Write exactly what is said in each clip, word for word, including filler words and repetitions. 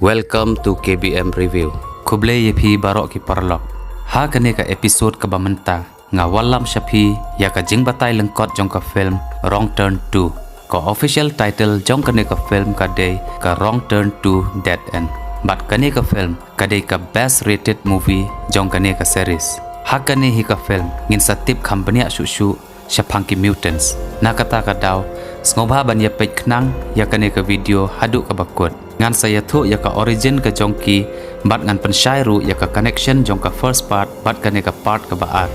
Welcome to K B M Review. Khublei ïa phi baroh ki paralok. Ha kane ka episode kaba mynta, nga wallam sha phi ïa ka jingbatai lyngkot jong ka film Wrong Turn two. Ka official title jong kane ka film ka dei ka Wrong Turn two Dead End. Bad kane ka film ka dei ka best rated movie jong kane ka series. Ha kane hi ka film ngin sa tip kham bniah shuh shuh shaphang ki mutants. Na kata ka daw, sngewbha ban ïa peit khnang ïa kane ka video haduh kaba kut. Ngan sa ïathuh ïa ka origin ka jong ki, bad ngan pynshai ruh ïa ka connection jong ka first part bad kane ka part kaba ar.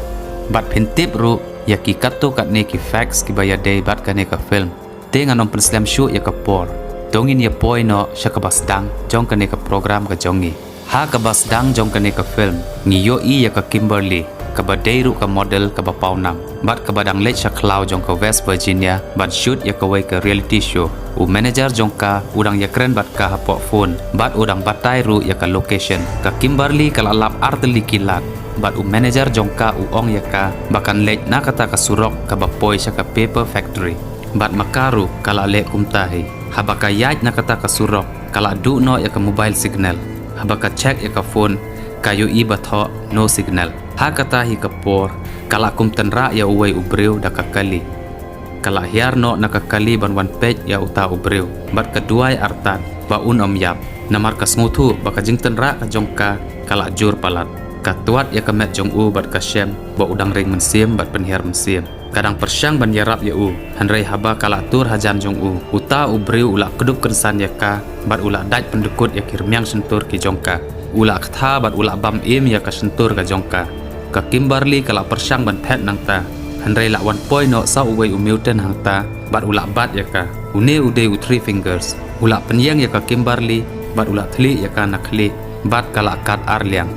Bad phin tip ruh ïa ki katto katne ki facts kiba ïadei bad kane ka film. Te ngan ym pynslem shuh ïa ka por. To ngin ïa poi noh sha kaba sdang jong kane ka program ka jong ngi. Ha kaba sdang jong kane ka film, ngi ïohi ïa ka Kimberly, kaba dei ruh ka model kaba pawnam, bad kaba dang leit sha khlaw jong ka West Virginia ban shoot ïa kawei ka reality show. U manager jong ka u dang ïakren bad ka hapoh phone, bad u dang batai ruh ïa ka location. Ka Kimberly ka la lap artylli ki lad, bad u manager jong ka u ong ïa ka ba kan leit na kata ka surok kaba poi sha ka paper factory. Bad ma ka ruh ka la leh kumta hi. Haba ka ïaid na kata ka surok, ka la duh noh ïa ka mobile signal. Haba ka check ïa ka phone, ka ïohi ba thoh no signal. Ha kata hi ka por, ka la kum tynrah ïa uwei u briew da ka kali. Ka la hiar noh na ka kali ban wan peit ïa uta u briew, bad ka duwai artat ba un ym ïap. Namar ka sngewthuh ba ka jingtynrah ka jong ka ka la jur palat. Ka twad ïa ka met jong u bad ka shem ba u dang ring mynsiem bad pynhiar mynsiem. Ka dang pyrshang ban ïarap ïa u, hynrei haba ka la tur hajan jong u, uta u briew u la kdup kynsan ïa ka, bad u la dait pyndykut ïa ki rmiang shyntur ki jong ka. U la ktha bad u la bam im ïa ka shyntur ka jong ka. Ka Kimberly ka la pyrshang ban phet nangta, hynrei la wan poi noh sa uwei u mutant hangta, bad u la bat ïa ka. Une u dei u Three Fingers. U la pynïeng ïa ka Kimberly, bad u la thlieh ïa ka na khlieh, bad ka la kat ar liang.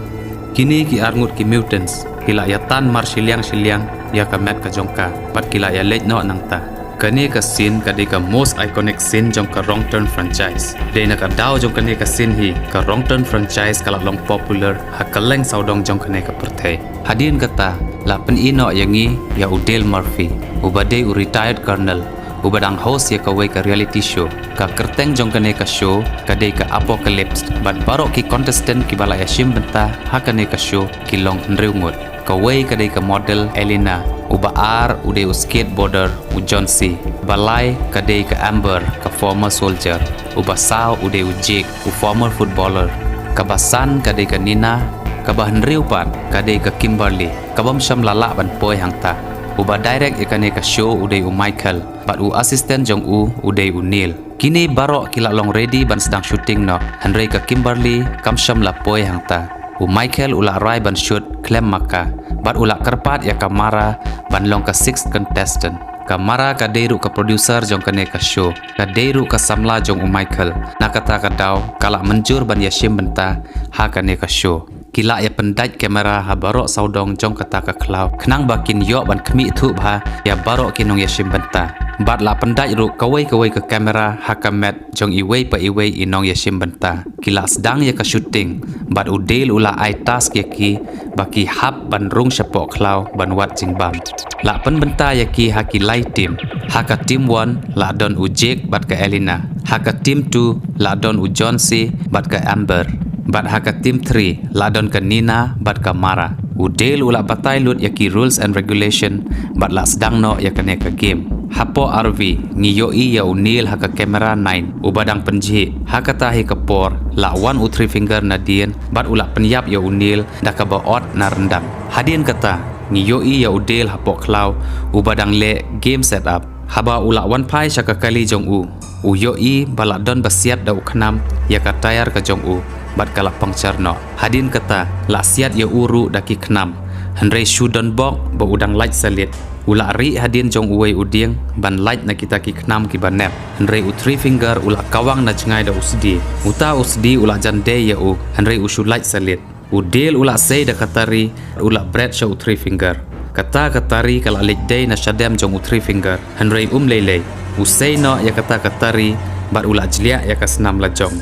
Kine ki arngut ki mutants ki la ïa tan mar shiliang shiliang ïa ka met ka jong ka, bad ki la ïa leit noh nangta. Kane ka scene ka dei ka most iconic scene jong ka Wrong Turn franchise. Dei na ka daw jong kane ka scene hi, ka Wrong Turn franchise ka la long popular ha kylleng sawdong jong kane ka pyrthei. Hadien kata, la pyni noh ïa ngi ïa u Dale Murphy, uba dei u retired colonel, uba dang host ïa kawei ka reality show. Ka kyrteng jong kane ka show ka dei ka Apocalypse, bad baroh ki contestant kiba la ïa shim bynta ha kane ka show ki long hynriew ngut. Kawei ka dei ka model Elena, uba ar u dei u skateboarder u John C, ba lai ka dei ka Amber, ka former soldier, uba saw u dei u Jake, u former footballer, kaba san ka dei ka Nina, kaba hynriew pat ka dei ka Kimberly, kaba ym shym la lah ban poi hangta. Uba direct ïa kane ka show u dei u Michael, bad u assistant jong u u dei u Neil. Kine baroh ki la long ready ban sdang shooting noh, hynrei ka Kimberly kam shym la poi hangta. U Michael u la rai ban shoot khlem ma ka, bad u la kyrpad ïa ka Mara ban long ka sixth contestant. Ka Mara ka dei ruh ka producer jong kane ka show, ka dei ruh ka samla jong u Michael. Na kata ka daw ka la mynjur ban ïa shim bynta ha kane ka show. Ki la ïa pyndait kamera ha baroh sawdong jong kata ka khlaw, khnang ba kin ïoh ban khmih thuh bha ïa baroh ki nongïashim bynta. Bad la pyndait ruh kawei kawei ka kamera ha ka met jong iwei pa iwei i nongïashim bynta. Ki la sdang ïa ka shooting, bad u Dale u la ai task ïa ki ba ki hap ban rung shapoh khlaw ban wad jingbam. La pynbynta ïa ki ha ki lai team. Ha ka team one la don u Jake bad ka Elena. Ha ka team two la don u John C bad ka Amber. Bad ha ka team three la don ka Nina bad ka Mara. U Dale u la batai lut ïa ki rules and regulation, bad la sdang noh ïa kane ka game. Hapoh R V ngi ïohi ïa u Neil ha ka camera nine, uba dang pynjhieh. Ha kata hi ka por la wan u Three Finger nadien, bad u la pynïap ïa u Neil da kaba ot na ryndang. Hadien kata ngi ïohi ïa u Dale hapoh khlaw, uba dang leh game setup. Haba u la wan phai sha ka kali jong u, u ïohi ba la don ba siat da u khnam ïa ka tyre ka jong u, bad ka la puncture noh. Hadien kata la siat ïa u ruh da ki khnam, hynrei shu don bok ba u dang lait salit. U la rieh hadien jong uwei u dieng ban lait na kita ki khnam kiba nep, hynrei u Three Finger u la kawang na jngai da u sdie. Uta u sdie u la jan dei ïa u, hynrei u shu lait salit. U Dale u la sei da ka tari, u la bret sha u Three Finger. Kata ka tari ka la leit dei na shadem jong u Three Finger, hynrei um lei lei. U sei noh ïa kata ka tari, bad u la jliah ïa ka snam lajong.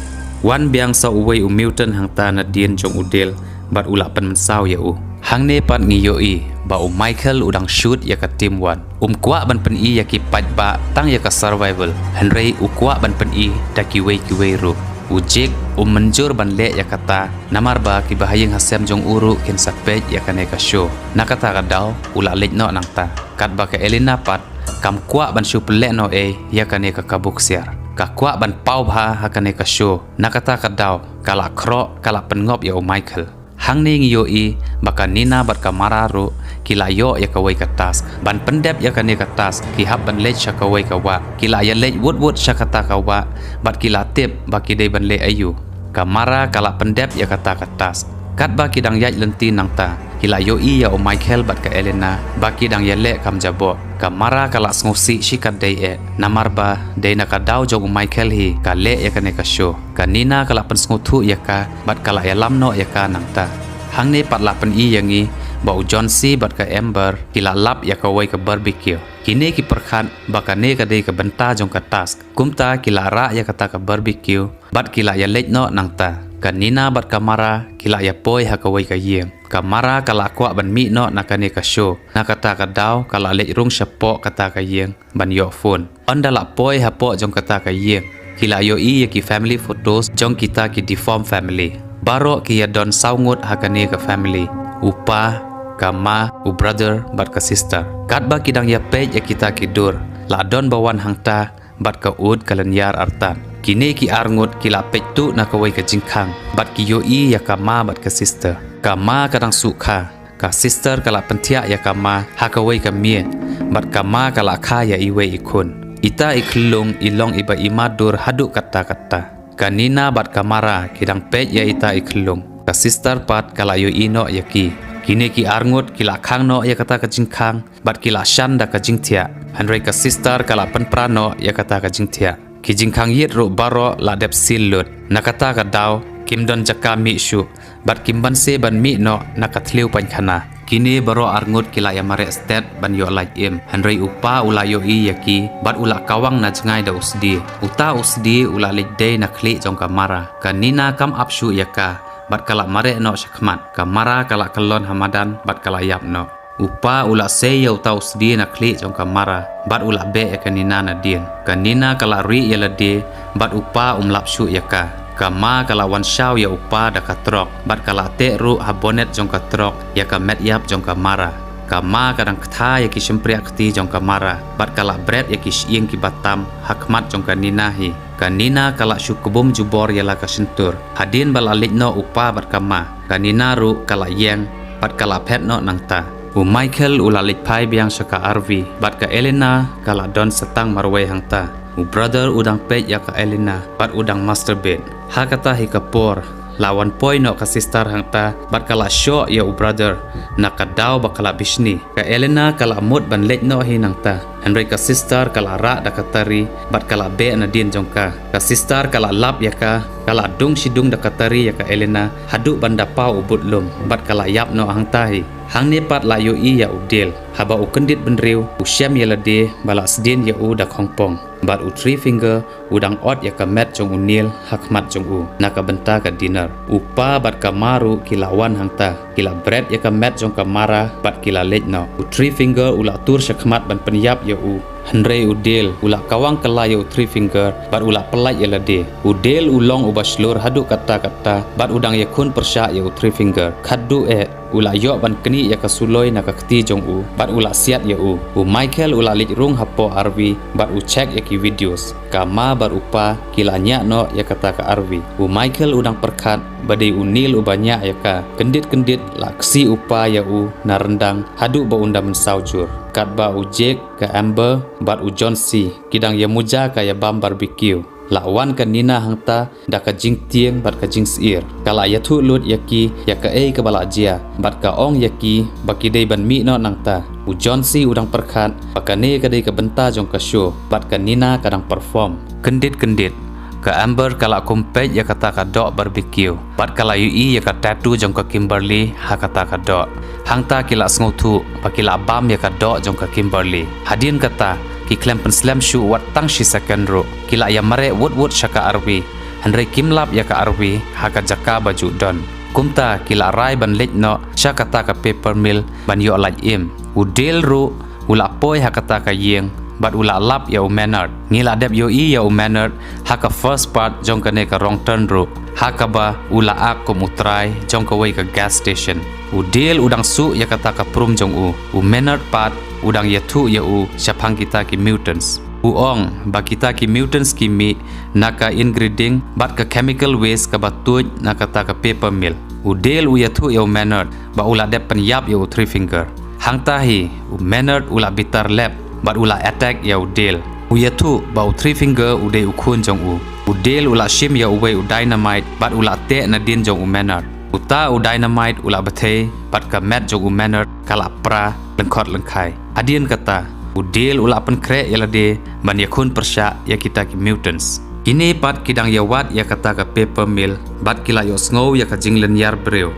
Wan biang sa uwei u mutant hangta nadien jong u Dale, bad u la pynmynsaw ïa u. Hangne pat ngi ïohi ba u Michael u dang shoot ïa ka team one. Um kwah ban pyni ïa ki paidbah tang ïa ka survival, hynrei u kwah ban pyni da kiwei kiwei ruh. U Jake um mynjur ban leh ïa kata, namar ba ki bahaïing hasem jong u ruh kin sa peit ïa kane ka show. Na kata ka daw, u la leit noh nangta. Katba ka Elena pat, kam kwah ban shu pynleh noh ei ïa kane ka kabu ksiar. Ka kwah ban paw bha ha kane ka show. Na kata ka daw, ka la khroh, ka la pynngop ïa u Michael. Hangne ngi ïohi ba ka Nina bad ka Mara ruh ki la ïoh ïa kawei ka task. Ban pyndep ïa kane ka task, ki hap ban leit sha kawei ka wah. Ki la ïaleit wut wut sha kata ka wah, bad ki la tip ba ki dei ban leh aïu. Ka Mara ka la pyndep ïa kata ka task. Katba ki dang ïaid lynti nangta, ki la ïohi ïa u Michael bad ka Elena ba ki dang ïaleh kam jaboh. Ka Mara ka la sngewsih shikatdei eh, namar ba dei na ka daw jong u Michael hi ka leh ïa kane ka show. Ka Nina ka la pynsngewthuh ïa ka, bad ka la ïalam noh ïa ka nangta. Hangne pat la pyni ïa ngi ba u John C bad ka Amber ki la lap ïa kawei ka barbecue. Kine ki pyrkhat ba kane ka dei ka bynta jong ka task. Kumta ki la rah ïa kata ka barbecue, bad ki la ïaleit noh nangta. Ka Nina bad ka Mara ki la ïapoi ha kawei ka ïing. Ka Mara ka la kwah ban mih noh na kane ka show. Na kata ka daw ka la leit rung shapoh kata ka ïing ban ïoh phone. Ynda la poi hapoh jong kata ka ïing, ki la ïohi ïa ki family photos jong kita ki deformed family. Baroh ki ïa don saw ngut ha kane ka family. U pa, ka ma, u brother, bad ka sister. Katba ki dang ïa peit ïa kita ki dur, la don ba wan hangta, bad ka ud ka lynñiar artat. Kine ki ar ngut ki la peit tuh na kawei ka jingkhang, bad ki ïohi ïa ka ma bad ka sister. Ka ma ka dang shu kha. Ka sister ka la pynthiah ïa ka ma ha kawei ka miej, bad ka ma ka la kha ïa iwei i khun. Ita i khyllung i long iba i madur haduh katta katta. Ka Nina bad ka Mara ki dang peit ïa ita i khyllung. Ka sister pat ka la ïohi noh ïa ki. Kine ki ar ngut ki la khang noh ïa kata ka jingkhang, bad ki la shan da ka jingthiah. Hynrei ka sister ka la pynpra noh ïa kata ka jingthiah. Ki jingkhang ïit ruh baroh la dep seal lut. Na kata ka daw, kim don jaka mih shuh, bad kim banse ban mih noh na ka thliew painkhana. Kine baroh ar ngut ki la ïa mareh stet ban ïoh lait im. Hynrei u pa u la ïohi ïa ki, bad u la kawang na jngai da u sdie. Uta u sdie u la leit dei na khlieh jong ka Mara. Ka Nina kam ap shuh ïa ka, bad ka la mareh noh shakhmat. Ka Mara ka la kyllon ha madan, bad ka la ïap noh. U pa u la sei ïa uta u sdie na khlieh jong ka Mara, bad u la beh ïa ka Nina nadien. Ka Nina ka la rieh ïa lade, bad u pa um lap shuh ïa ka. Ka ma ka la wan shaw ïa u pa da ka trok, bad ka la teh ruh ha bonet jong ka trok ïa ka met ïap jong ka Mara. Ka ma ka dang ktha ïa ki shympriah kti jong ka Mara, bad ka la bret ïa ki shyieng kiba tam ha khmat jong ka Nina hi. Ka Nina ka la shu kbum jubor ïa la ka shyntur. Hadien ba la leit noh u pa bad ka ma, ka Nina ruh ka la ïeng, bad ka la phet noh nangta. U Michael u la leit phai biang sha ka R V, bad ka Elena ka la don sa tang marwei hangta. U brother u dang peit ïa ka Elena, bad u dang masturbate. Ha kata hi ka por, la wan poi noh ka sister hangta, bad ka la shoh ïa u brother na ka daw ba ka la bishni. Ka Elena ka la mut ban leit noh hi nangta. Hynrei ka sister ka la rah da ka tari, bad ka la beh nadien jong ka. Ka sister ka la lap ïa ka, ka la dung shi dung da ka tari ïa ka Elena, haduh ban da paw u budlum, bad ka la ïap noh hangta hi. Hangne pat la ïohi ïa u Dale, haba u kyndit bynriew, u shem ïa lade, ba la sdien ïa u da khongpong. Bad u Three Finger, u dang ot ïa ka met jong u Neil, ha khmat jong u, na ka bynta ka dinner. U pa bad ka ma ruh ki la wan hangta, ki la bret ïa ka met jong ka Mara, bad ki la leit noh. U Three Finger u la tur shakhmat ban pynïap ïa u. Hynrei u Dale, u la kawang kylla ïa u Three Finger, bad u la pyllait ïa lade. U Dale u long uba shlur haduh katta katta, bad u dang ïakhun pyrshah ïa u Three Finger. Khadduh eh, u la ïoh ban knieh ïa ka suloi na ka kti jong u, bad u la siat ïa u. U Michael u la leit rung hapoh R V, bad u check ïa ki videos. Ka ma bad u pa, ki la ñiah noh ïa kata ka R V. U Michael u dang pyrkhat, ba dei u Neil uba ñiah ïa ka. Kyndit kyndit, la ksih u pa ïa u, na ryndang, haduh ba un da mynsaw jur. Katba u Jake, ka Amber, bad u John C, ki dang ïa muja ka ïa bam barbecue. La wan ka Nina hangta, da ka jingtieng bad ka jingsyier. Ka la ïathuh lut ïa ki, ïa kaei kaba la jia, bad ka ong ïa ki, ba ki dei ban mih noh nangta. U John C u dang pyrkhat, ba kane ka dei ka bynta jong ka show, bad ka Nina ka dang perform. Kyndit kyndit, ka Amber ka la kum peit ïa kata ka doh barbecue, bad ka la ïohi ïa ka tattoo jong ka Kimberly, ha kata ka doh. Hangta ki la sngewthuh, ba ki la bam ïa ka doh jong ka Kimberly. Hadien kata, ki khlem pynslem shuh wat tang shi second ruh. Ki la ïa mareh wut wut sha ka R V. Hynrei kim lap ïa ka R V ha ka jaka ba ju don. Kumta ki la rai ban leit noh sha kata ka paper mill ban ïoh lait im. U Dale ruh u la poi ha kata ka ïing bad u la lap ïa u Maynard. Ngi la dep ïohi ïa u Maynard ha ka first part jong kane ka Wrong Turn ruh, ha kaba u la ak kum u trai jong kawei ka gas station. U Dale u dang suh ïa kata ka prum jong u. U Maynard pat u dang ïathuh ïa u shaphang kita ki mutants. U ong ba kita ki mutants ki mih na ka inbreeding bad ka chemical waste kaba tuid na kata ka paper mill. U Dale u ïathuh ïa u Maynard ba u la dep pynïap ïa u Three Finger. Hangta hi u Maynard u la bitar lep bad u la attack ïa u Dale. U ïathuh ba u Three Finger u dei u khun jong u. U Dale u la shim ïa uwei u dynamite bad u la teh nadien jong u Maynard. Uta u dynamite u la bthei bad ka met jong u Maynard ka la pra lyngkhot lyngkhai. Hadien kata u Dale u la pynkhreh ïa lade ban ïakhun pyrshah ïa kita ki mutants. Kine pat ki dang ïawad ïa kata ka paper mill bad ki la ïohsngew ïa ka jinglynñiar briew.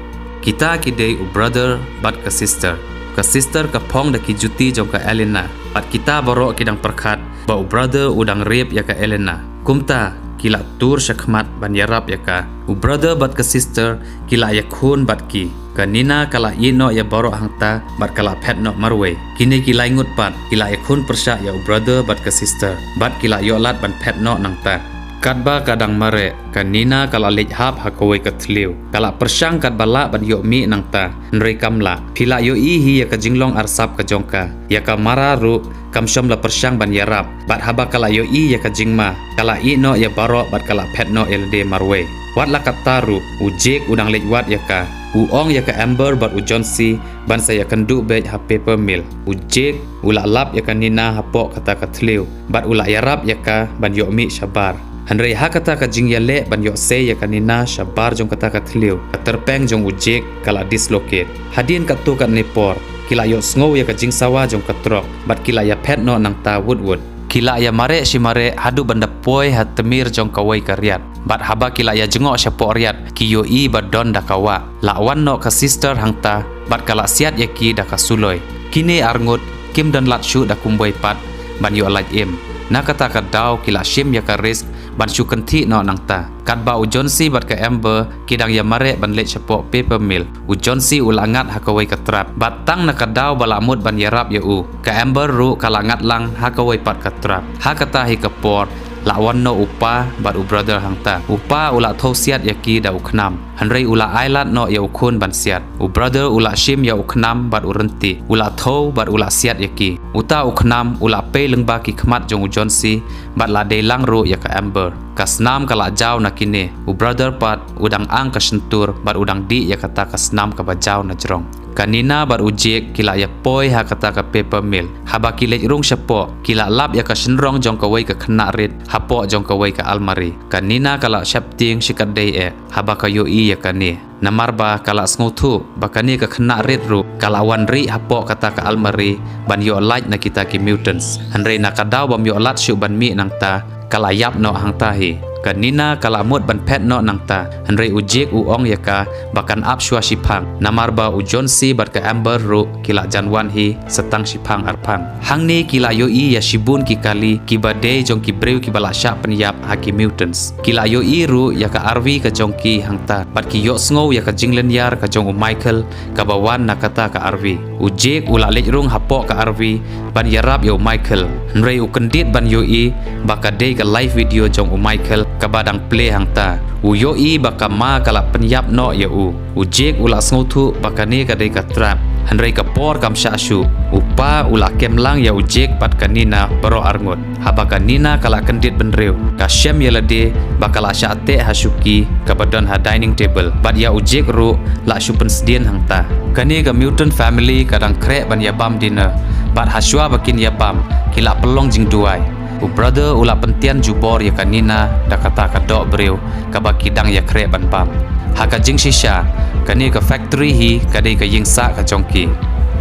Kita ki dei u brother bad ka sister. Ka sister ka phong da ki juti jong ka Elena bad kita baroh ki dang pyrkhat ba u brother u dang rape ïa ka Elena. Kumta ki la tur shakhmat ban ïarap ïa ka. U brother bad ka sister ki la ïakhun bad ki. Ka Nina ka la ïeh noh ïa baroh hangta bad ka la phet noh marwei. Kine ki lai ngut pat ki la ïakhun pyrshah ïa u brother bad ka sister bad ki la ïoh lad ban phet noh nangta. Katba ka dang mareh, ka Nina ka la leit hap ha kawei ka thliew. Ka la pyrshang katba lah ban ïoh mih nangta, hynrei kam lah. Phi la ïohi hi ïa ka jinglong arsap ka jong ka. Ïa ka Mara ruh kam shym la pyrshang ban ïarap. Bad haba ka la ïohi ïa ka jingma, ka la ïeh noh ïa baroh bad ka la phet noh ïa lade marwei. Wat la katta ruh, u Jake u dang leit wad ïa ka. U ong ïa ka Amber bad u John C ban sa ïakynduh beit ha paper mill. U Jake u la lap ïa ka Nina hapoh kata ka thliew bad u la ïarap ïa ka ban ïoh mih shabar. Hynrei ha kata ka jingïaleh ban ïoh sei ïa ka Nina shabar jong kata ka thliew, ka tyrpeng jong u Jake ka la dislocate. Hadien katto katne por ki la ïohsngew ïa ka jingsawa jong ka trok bad ki la ïaphet noh nangta wut wut. Ki la ïamareh shi mareh haduh ban da poi ha tmir jong kawei ka riat. Bad haba ki la ïajngoh shapoh riat, ki ïohi ba don da ka wah. La wan noh ka sister hangta bad ka la siat ïa ki da ka suloi. Kine arngut kim don lad shuh da kumwei pat ban ïoh lait im. Na kata ka daw ki la shim ïa ka risk ban shu kynthih noh nangta. Katba u John C bad ka Amber ki dang ïamareh ban leit shapoh paper mill, u John C u la ngat ha kawei ka trap. Bad tang na ka daw ba la mut ban ïarap ïa u, ka Amber ruh ka la ngat lang ha kawei pat ka trap. Ha kata hi ka por la wan noh u pa bad u brother hangta. U pa u la thew siat ïa ki da u khnam, hynrei u la ailad noh ïa u khun ban siat. U brother u la shim ïa u khnam bad u rynti, u la thew bad u la siat ïa ki. Uta u khnam u la pei lyngba ki khmat jong u John C bad la dei lang ruh ïa ka Amber. Ka snam ka la jaw na kine. U brother pat u dang ang ka shyntur bad u dang dih ïa kata ka snam kaba jaw na jrong. Ka Nina bad u Jake ki la ïapoi ha kata ka paper mill. Haba ki leit rung shapoh, ki la lap ïa ka shynrong jong kawei ka khynnah rit hapoh jong kawei ka almari. Ka Nina ka la sheptieng shikatdei eh haba ka ïohi ïa kane. Namar ba ka la sngewthuh ba kane ka khynnah rit ruh ka la wan rieh hapoh kata ka almari ban ïoh lait na kita ki mutants. Hynrei na ka daw bym ïoh lad shuh ban mih nangta, ka la ïap noh hangta hi. Ka Nina ka la mut ban phet noh nangta, hynrei u Jake u ong ïa ka ba kan ap shuwa shiphang. Namar ba u John C bad ka Amber ruh ki la jan wan hi sa tang shiphang arphang. Hangne ki la ïohi ïa shibun ki kali kiba dei jong ki briew kiba la shah pynïap ha ki mutants. Ki la ïohi ruh ïa ka R V ka jong ki hangta bad ki ïohsngew ïa ka jinglynñiar ka jong u Michael kaba wan na kata ka R V. U Jake u la leit rung hapoh ka R V ban ïarap ïa u Michael. Hynrei u kyndit ban ïohi ba ka dei ka live video jong u Michael kaba dang plie hangta. U ïohi ba ka ma ka la pynïap noh ïa u. U Jake u la sngewthuh ba kane ka dei ka trap. Hynrei ka por kam shah shuh. U pa u la kem lang ïa u Jake bad ka Nina baroh arngut. Haba ka Nina ka la kyndit bynriew, ka shem ïa lade ba ka la shah teh ha shuki kaba don ha dining table. Bad ïa u Jake ruh la shu pynsdien hangta. Kane ka mutant family ka dang khreh ban ïabam dinner. Bad hashwa ba kin ïabam, ki la pynlong jingduwai. U brother u la pyntian jubor ïa ka Nina da kata ka doh briew kaba ki dang ïakhreh ban bam. Ha ka jingshisha, kane ka factory hi ka dei ka ïing sah ka jong ki.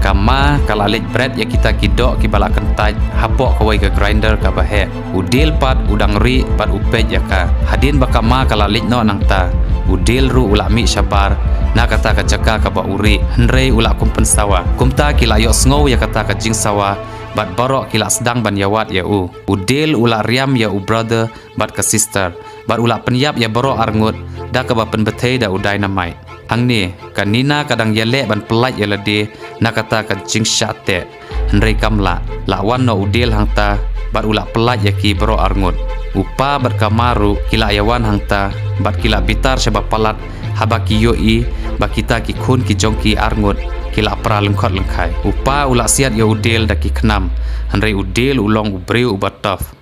Ka ma ka la leit bret ïa kita ki doh kiba la kyntait hapoh kawei ka grinder kaba heh. U Dale pat u dang rieh bad u peit ïa ka. Hadien ba ka ma ka la leit noh nangta, u Dale ruh u la mih shabar na kata ka jaka kaba u rieh, hynrei u la kum pynsawa. Kumta ki la ïohsngew ïa kata ka jingsawa bad baroh ki la sdang ban ïawad ïa u. U Dale u la riam ïa u brother bad ka sister bad u la pynïap ïa baroh arngut da kaba pynbthei da u dynamite. Hangne ka Nina ka dang ïaleh ban pyllait ïa lade na kata ka jingshah teh. Hynrei kam lah, lah wan noh u Dale hangta, bad u lah pyllait ïa ki baroh arngut. U pa bad ka ma ruh ki lah ïa wan hangta, bad ki lah bitar shaba palat, haba ki ïohi ba kita ki khun ki jong ki arngut ki lah pra lyngkhot lyngkhai. U pa u lah siat ïa u Dale da ki khnam, hynrei u Dale u long u briew uba tough.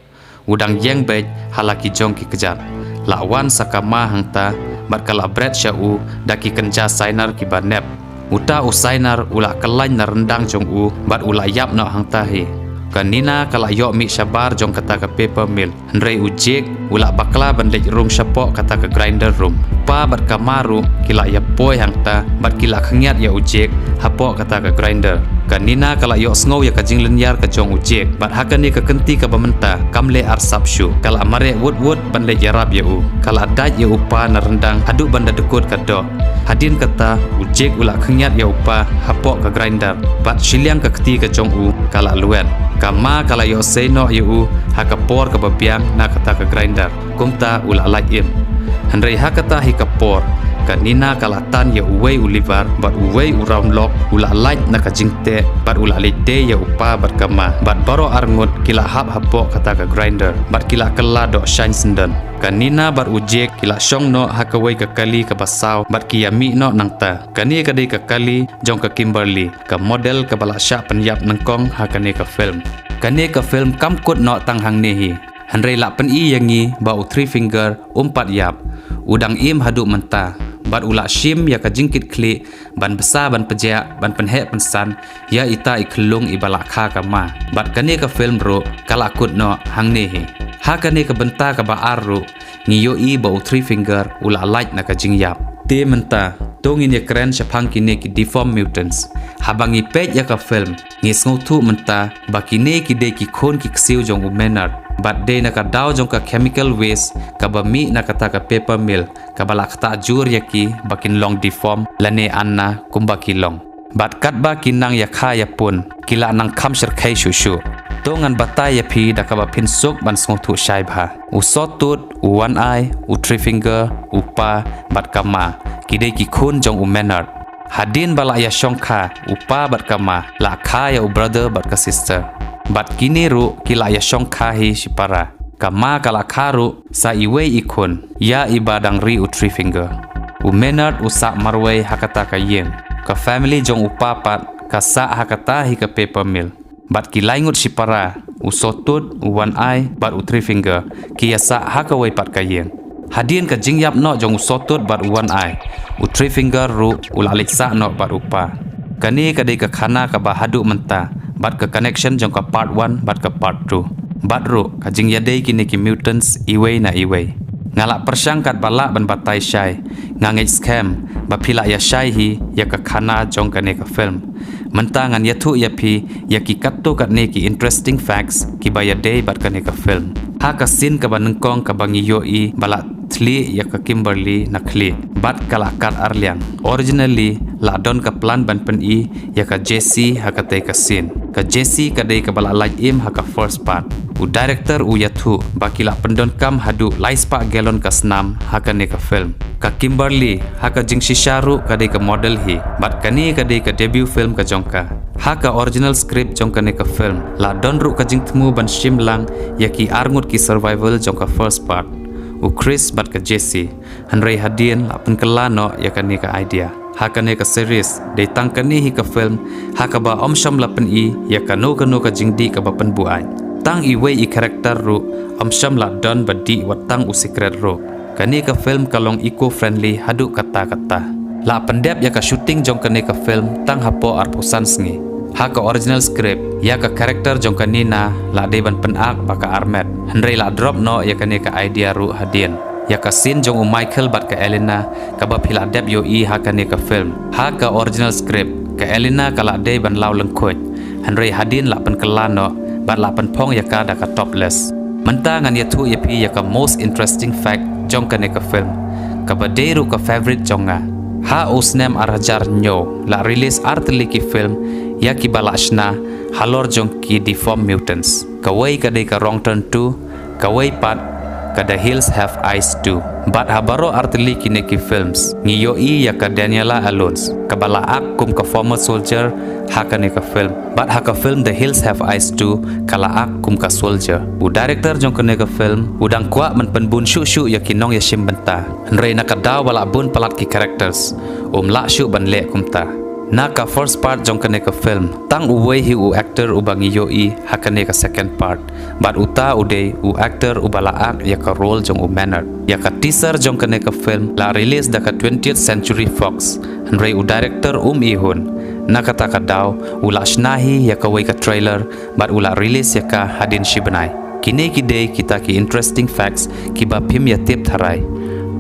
U dang ïeng beit ha la ki jong ki kjat. Lah wan sa ka ma hangta, bad ka lah bret sha u da ki kynja sainar kiba nep. Uta u sainar u lah kyllaiñ na ryndang jong u, bad u lah ïap noh hangta hi. Ka Nina ka lah ïoh mih shabar jong kata ka paper mill. Hynrei u Jake u lah bakla ban leit rung shapoh kata ka grinder room. Pa bad ka ma ruh ki lah ïa poi hangta, bad ki lah khyngiat ïa u Jake hapoh kata ka grinder. Ka Nina ka lah ïohsngew ïa ka jinglynñiar ka jong u Jake, bad ha kane ka kynti kaba mynta kam leh arsap shuh. Ka lah mareh wut wut ban leit ïarap ïa u. Ka lah dait ïa u pa na ryndang haduh ban da dkut ka doh. Hadien kata, u Jake u lah khyngiat ïa u pa hapoh ka grinder, bad shiliang ka kti ka jong u ka lah lwet. Ka ma ka lah ïohsei noh ïa u ha ka por kaba biang na kata ka grinder. Kumta u lah lait im. Hynrei ha kata hi ka por, ka Nina ka lah tan ïa uwei u lever, bad uwei u round lock u lah lait na ka jingteh, bad u lah leit dei ïa u pa bad ka ma, bad baroh arngut ki lah hap hapoh kata ka grinder, bad ki lah kylla doh shaiñ syndon. Ka Nina bad u Jake ki lah shong noh ha kawei ka kali kaba saw, bad ki ïa mih noh nangta. Kane ka dei ka kali jong ka Kimberly, ka model kaba lah shah pynïap nyngkong ha kane ka film. Kane ka film kam kut noh tang hangne hi. Hynrei lah pyni ïa ngi ba u Three Finger um pat ïap. U dang im haduh mynta, bad u lah shim ïa ka jingkitkhlieh ban bsa ban pjah ban pynheh pynsan ïa ita i khyllung iba lah kha ka ma. Bad kane ka film ruh ka lah kut noh hangne hi. Ha kane ka bynta kaba ar ruh, ngi ïohi ba u Three Finger u lah lait na ka jingïap. Te mynta, to ngin ïa kren shaphang kine ki deformed mutants. Haba ngi peit ïa ka film, ngi sngewthuh mynta ba kine ki dei ki khun ki ksiew jong u Maynard. Bad dei na ka daw jong ka chemical waste kaba mih na kata ka paper mill, kaba lah ktah jur ïa ki ba kin long deformed lane anna kumba ki long. Bad katba ki nang ïa kha ïa pun, ki lah nang kham shyrkhei shuh shuh. To ngan batai ïa phi da kaba phin suk ban sngewthuh shai bha. U Sawtooth, u One Eye, u Three Finger, u pa, bad ka ma, ki dei ki khun jong u Maynard. Hadien ba lah ïa shong kha, u pa bad ka ma lah kha ïa u brother bad ka sister. Bad kine ruh ki lah ïa shong kha hi shipara. Ka ma ka lah kha ruh sa iwei i khun, ïa iba dang ri u Three Finger. U Maynard u sah marwei ha kata ka ïing. Ka family jong u pa pat ka sah ha kata hi ka paper mill. Bad ki laingut shipara, u Sawtooth, u One Eye, bad u Three Finger, ki ïa sah ha kawei pat ka ïing. Hadien ka jingïap noh jong u Sawtooth bad u One Eye, u Three Finger ruh u lah leit sah noh bad u pa. Kane ka dei ka khana kaba haduh mynta, bad ka connection jong ka part one bad ka part two. Bad ruh ka jingïadei kine ki mutants iwei na iwei. Nga lah pyrshang katba lah ban batai shai, nga ngeit skhem ba phi lah ïa shai hi ïa ka khana jong kane ka film. Mynta ngan ïathuh ïa phi ïa ki katto katne ki interesting facts kiba ïadei bad kane ka film. Ha ka scene kaba nyngkong kaba ngi ïohi ba lah thlieh ïa ka Kimberly na khlieh bad ka lah kat arliang. Originally lah don ka plan ban pyni ïa ka Jesse ha katei ka scene. Ka Jesse ka dei kaba lah lait im ha ka first part. U director u ïathuh ba ki lah pyndonkam haduh lai spah gallon ka snam ha kane ka film. Ka Kimberly ha ka jingshisha ruh ka dei ka model hi, bad kane ka dei ka debut film ka jong ka. Ha ka original script jong kane ka film lah don ruh ka jingthmu ban shim lang ïa ki arngut ki survival jong ka first part, u Chris bad ka Jesse. Hynrei hadien lah pynkylla noh ïa kane ka idea. Ha kane ka series, dei tang kane hi ka film ha kaba ym shym la pyni ïa kano kano ka jingdih kaba pynbuaid. Tang iwei i character ruh ym shym la don ba dih wat tang u secret ruh. Kane ka film ka long eco-friendly haduh katta katta. Lah pyndep ïa ka shooting jong kane ka film tang hapoh arphew san sngi. Ha ka original script, ïa ka character jong ka Nina lah dei ban pynak ba ka armet. Hynrei lah drop noh ïa kane ka idea ruh hadien. Ïa ka scene jong u Michael bad ka Elena kaba phi lah dep ïohi ha kane ka film. Ha ka original script, ka Elena ka lah dei ban law lyngkhuid. Hynrei hadien lah pynkylla noh bad lah pynphong ïa ka da ka topless. Mynta ngan ïathuh ïa phi ïa ka most interesting fact jong kane ka film, kaba dei ruh ka favorite jong nga. Ha u snem ar hajar hynñiew lah release ar tylli ki film ïa kiba lah shna halor jong ki deformed mutants. Kawei ka dei ka Wrong Turn two, kawei pat ka The Hills Have Eyes two. Bad ha baroh artylli kine ki films ngi ïohi ïa ka Daniela Alonso kaba la act kum ka former soldier ha kane ka film. Bad ha ka film The Hills Have Eyes two ka la act kum ka soldier. U director jong kane ka film u dang kwah ban pynbun shuh shuh ïa ki nongïashim bynta, hynrei na ka daw ba la bun palat ki characters um lah shuh ban leh kumta. Na ka first part jong kane ka film tang uwei hi u actor uba ngi ïohi ha kane ka second part, bad uta u dei u actor uba la act ïa ka role jong u Maynard. Ïa ka teaser jong kane ka film la release da ka Twentieth Century Fox, hynrei u director um ihun. Na kata ka daw u la shna hi ïa kawei ka trailer bad u la release ïa ka hadien shi bnai. Kine ki dei kita ki interesting facts kiba phim ïa tip tharai.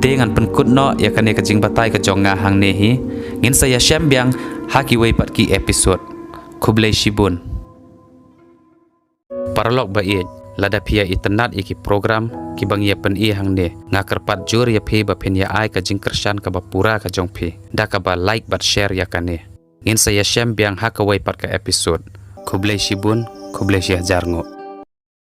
Te ngan pynkut noh ïa kane ka jingbatai ka jong nga hangne hi. Ngin sa ïashem biang ha kiwei pat ki episode. Khublei shibun. Paralok ba ïeit, lada phi ïa itynnad ïa ki program kiba ngi ïa pyni hangne, nga kyrpad jur ïa phi ba phin ïa ai ka jingkyrshan kaba pura ka jong phi da kaba like bad share ïa kane. Ngin sa ïashem biang ha kawei pat ka episode. Khublei shibun, khublei shihajar nguh.